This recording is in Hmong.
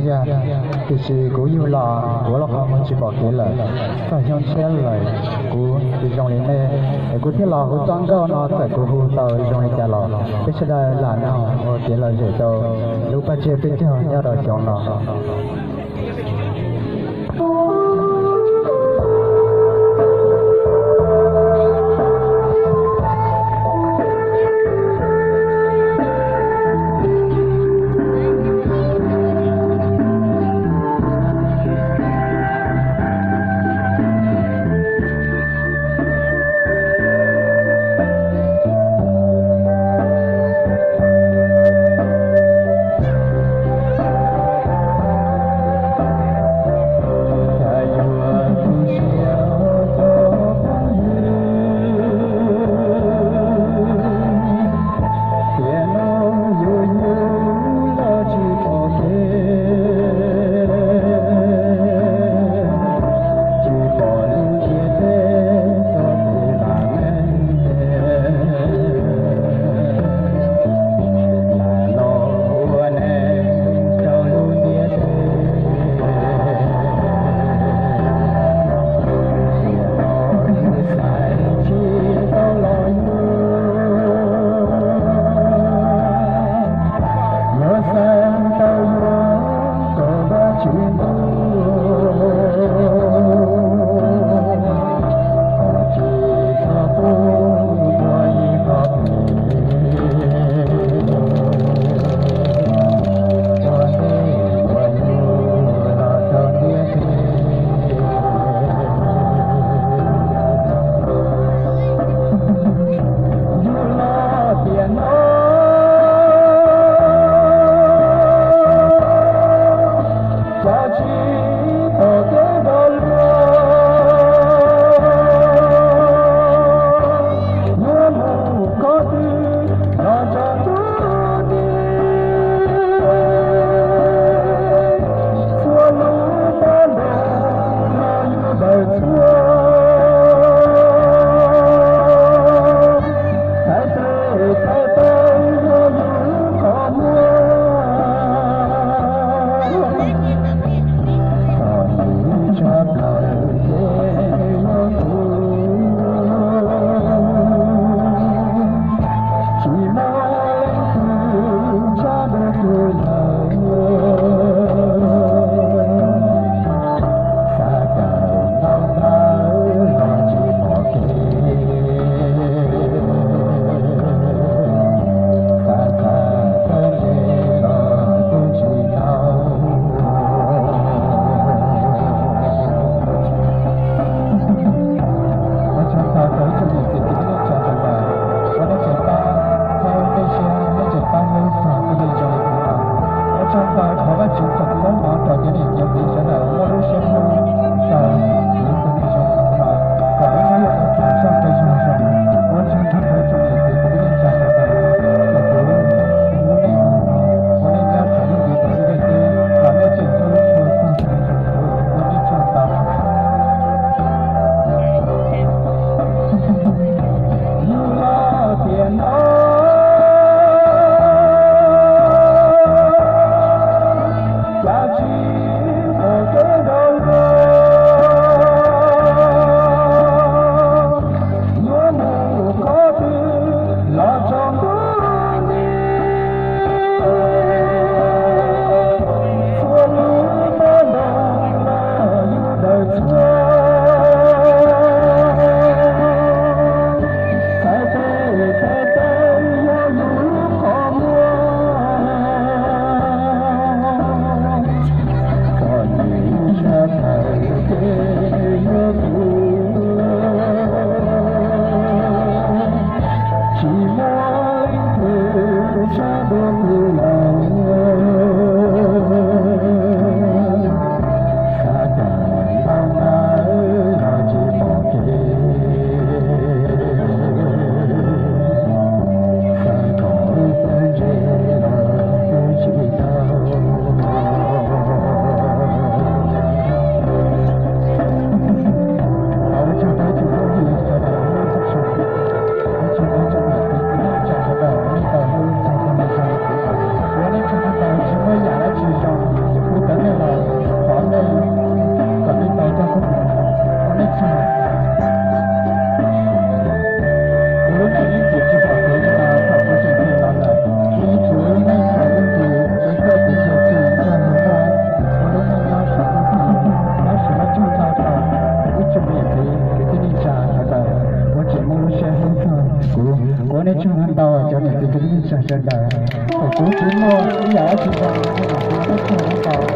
Tiam sis kuv yug los kuv lub qhov muag tsis pom kev lawm, txog xyoo tshiab lawm kuv tsis zoo li nej, es kuv thiaj los hu txoj nkauj no, txawm kuv hu tau zoo li cas los peb sawv daws lam mloog ua kev lom zem rau lub paj tseg peb caug nyob rau xyoo no. Nej tsaug ntau cov niam txiv kwv tij neej tsa sawv daws, thaum kuv tsis muaj ib yam dab tsi zoo, nej tsaug ntau.